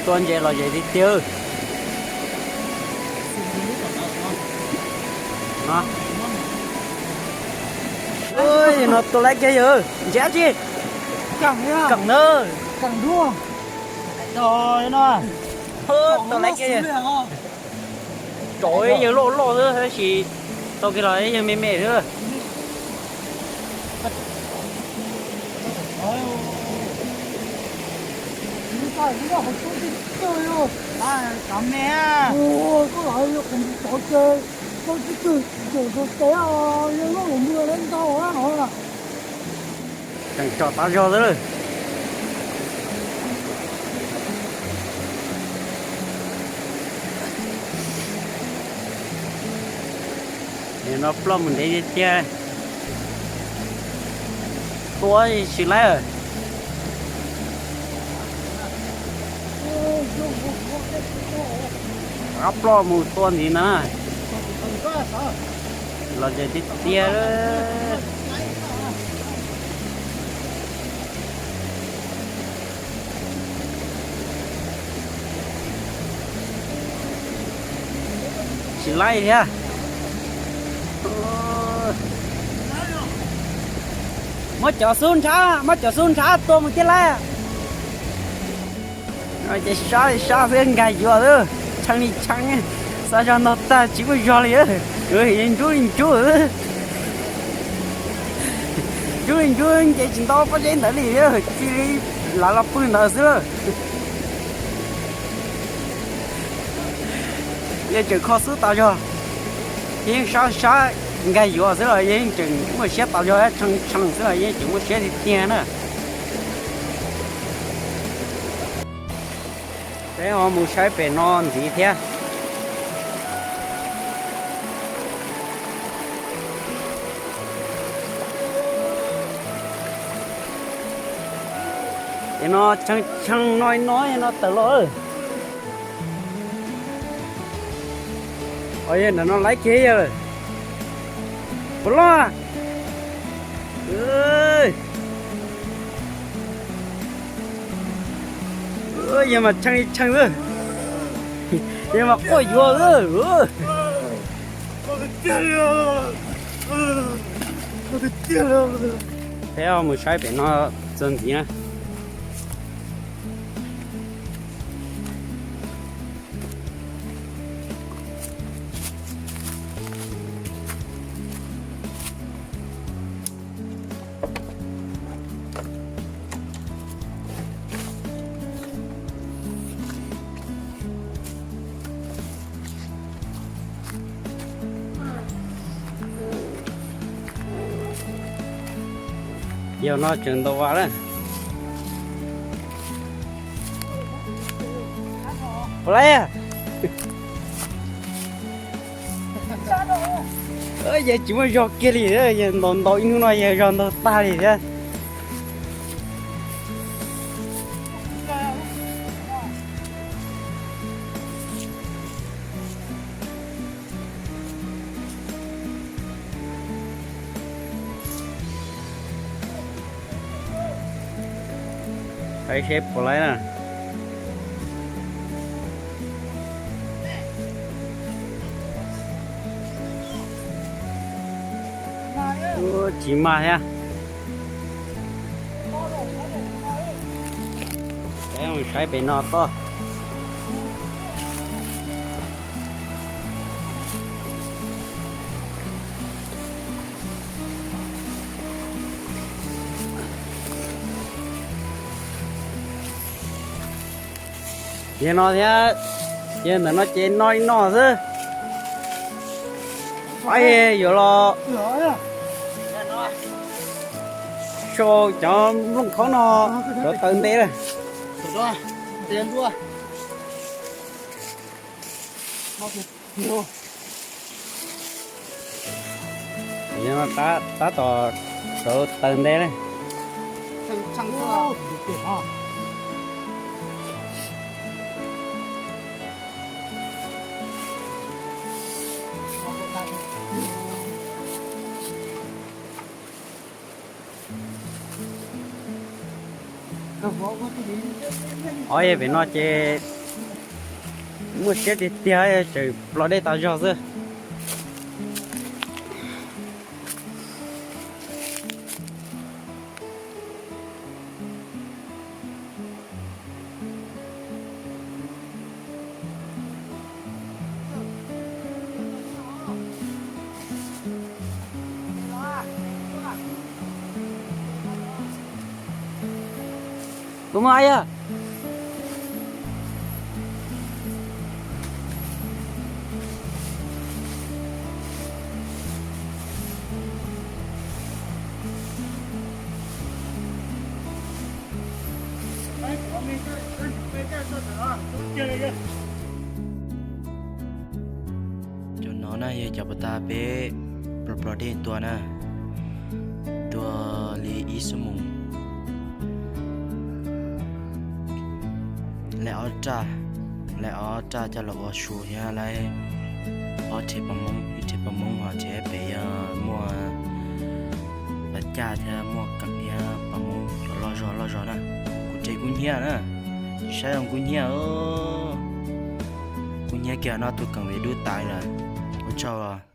Tua ntses los zem tiag tiag. No, no tua laib kiag yawg, ntses dab tsi? Keem na. Tua laib kiag yawg. Tsom yawg loj loj xwb tab sis tau kiag los yawg me me xwb. Tseem tsom tas zog xwb lawm. Nim no ploj mus ntev tiag tiag. Tua tsis laib. Rov ploj mus tua ntxiv ntag na. Los zem tiag tiag. Tsis laib thiab. Muab cov xub nrhab, muab cov xub nrhab tua mus thiab lauj. Ces sab li sab xwb, nkag yuav xwb, tshee li tshee, xa zog ntaug tag tsis muaj zog li. Ntsub li ntsub, ntsub li ntsub, nce tsis ntau pob zeb ntawd li, cia li lav los pw ntawd xwb lawm. Yeej tseem kho xub tas zog, yeej sab sab nkag yuav xwb los yeej tseem muaj siab tas zog, tshee tshee xwb los yeej tseem muaj siab tiag tiag na. Peb ho mus saib pem no ntxiv thiab. Ces no tshee tshee no no no tawm los. Os, yog ntawm no laib kiag yawg. Puas loj? Yawg mas tshee li tshee xwb, yawg mas quaj yuav xwb. Peb mus saib pem no txog ntxiv na. Yog no tseem ntau vas lawm. Puas laib? Yawg tsis muaj zog kiag li, yawg ntaus ntaus ib hnub no yawg zog ntaug tag li thiab. Saib seb puas laib na. Tsis mag thiab. Peb mus saib pem no tod. Yog no thiab, yog ntawm no ces no li no xwb. Pab yuav los sau cov nplooj khaub no rau taw nte lawm. Tab tom rau taw nte lawm. Ob yog pem no ces muaj siab tiag tiag, tseem plos dej tas zog xwb. Kuv mus yog. Cov no na yog cov puag ta peb plos plos dej tua na, tua li ib xuab moos, laij ob raj, laij ob raj coj los ua su thiab laij ob rhev paj moob, ib rhev paj moob ho rhev pem yog muaj pas caj thiab muaj keem thiab paj moob cov loj zog loj zog na. Kuv rhev kub hnyiab na, saib zoo kub hnyiab, kub hnyiab kiag no tus keem vim dub tas lawm. Ua tsaug.